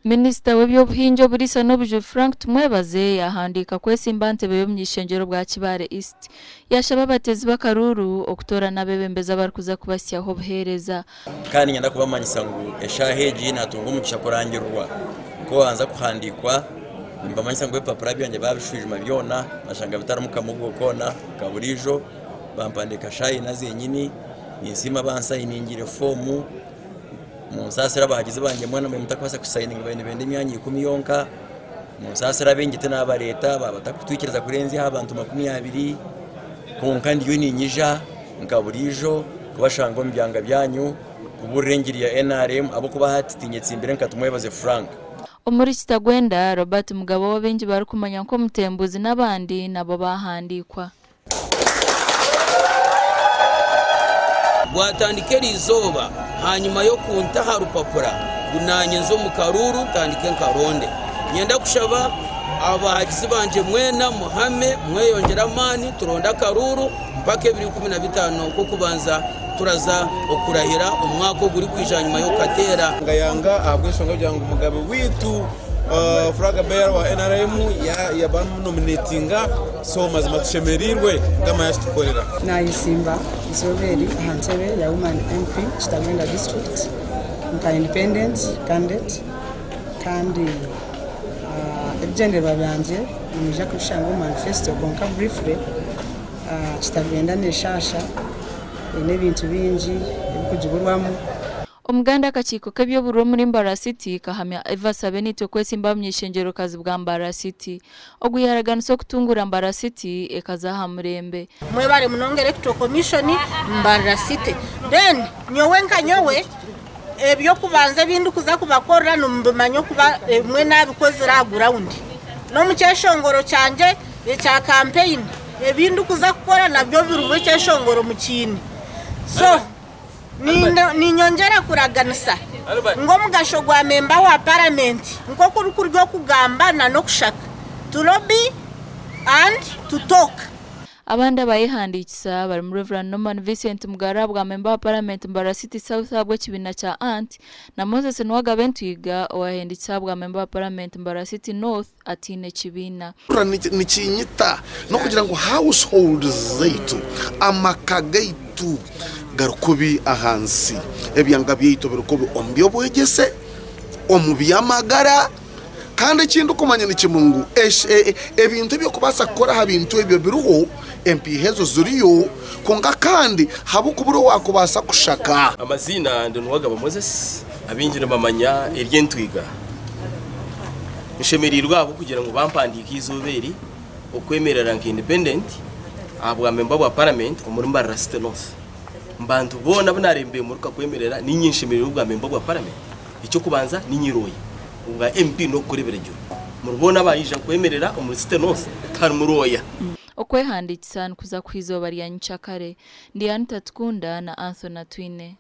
Minisita w'eby'obuhingi, oburiisa n'obujubi Frank Tumwebaze yahandiika kwesimba aha ntebe y'omuny'ishengyero bwa Kibaale East. Yashaba abateezi b'akaruuru okutoorana abeebembezi abarikuza kubahitsyaho obuheereza. Kandi niinyenda kubamanyisa ngu eshaaha egi naatunga omugisha kurangirirwa nk'owabanza kuhandiikwa. Nimbamanyisa ngu ebipapura byangye baabishwijuma byona bashanga bitarimu kamogo koona nka buriijo. Bampandiika shaaha ina zenyini. Ninsiima abansayiningiire foomu. Munsaasire abahagizi bangye mwena mbwenu mutakubaasa kusayininga babaire nibenda emyanya ikumi yonka. Munsaasire abaingi tinabareeta baaba batakutwikiriza kurenzya aha bantu 20 kwonka ndiyo niinyija nka buriijo kubashanga omu byanga byanyu kubuurira engiri ya NRM ahabw'okuba hati tinyetsimbire nka Tumwebaze Frank. Omuri Kitagwenda, Robert Mugabe ou abaingi barikumanya nk'omutembuzi n'abandi nabo baahandiikwa. Gwatandika eriizooba hanyima y'okunta aha rupapura ngu naanye nze omu karuuru ntandike nkaronde. Niinyenda kushaba abahagizi bangye mwena muhame mweyongyere amaani turonde akaruuru mpaka ebiro 15 Okw'okubanza turaza okurahira omwaka ogurikwija hanyima y'okukateera. Yanga ahabw'enshonga yokugira ngu Mugabe waitu Flag bearer wa NRM yabamunominatinga so mazima tushemereirwe Mukama yakitukorera. Nayesimba eizooba eri aha ntebe ya Woman MP Kitagwenda District nka Independent Candidate kandi ebigyendererwa byangye nimwija kubishanga omu manifesto kwonka briefly Kitagwenda neshaasha eine ebintu bingi ebirikugiburwamu. Omuganda Akakiiko k'eby'obururu omuri Mbarara City kahamya Eva Sabenitwe kwesimba aha buny'eishengyerokazi bwa Mbarara City. Ogu yaaraganisa okutunguura Mbarara City ekaza aha murembe. Mwebare munonga Electoral Commission Mbarara City. Then nyowe nka nyowe eby'okubanza ebi ndikuza kubakorera nimubimanya okuba ebimwe naabikozire aha ground. N'omu kyeshongoro kyangye ekya campaign ebi ndikuza kukora nabyo birimu ekyeshongoro mukiine. So Ninyongyera kuraganisa ngu omugasho gwa memba wa Paramenti nk'oku rikuri okugamba n'okushaka, to lobby and to talk. Abandi abayehandiikisa barimu Rev. Norman Vincent Mugarra ahabwa memba wa Paramenti Mbarara City South ahabw'ekibiina kya ant na Moses Nuwagaba Entwiga owayehandiikisa ahabwa memba wa Paramenti Mbarara City North ataine kibiina. Nikinyita n'okugira ngu households zaitu, amaka gaitu gari kubi ahansi. Ebyanga byaitu biri kubi omu by'obwegyese, omu by'amagara, kandi eki ndikumanya ni kimwe ngu ebintu eby'okubaasa kukora aha bintu ebyo biriho, empiiha ezo ziriyo, kwonka kandi ahabw'okubura owaakubaasa kushaka. Amaziina ndi Nuwagaba Moses, abaingi nibamanya ery'Entwiga. Nshemereirwe ahabw'okugira ngu bampandiika eizooba eri okwemerera nka independent aha bwa memba bwa paramenti omuri Mbarara City North. Omu bantu boona abu naareeba nibeemuruka kwemerera, niinye nshemereirwe obwa memba bwa paramenti. Eky'okubanza niinye rooya, obwa MP n'okukora ebiragiro. Omuri boona abaija kwemerera omuri City North tiharimu rooya. Okwehandiikisa nikuza kuha eizooba rya nyikyakare. Ndi Anita Tukunda na Anthony Atwine.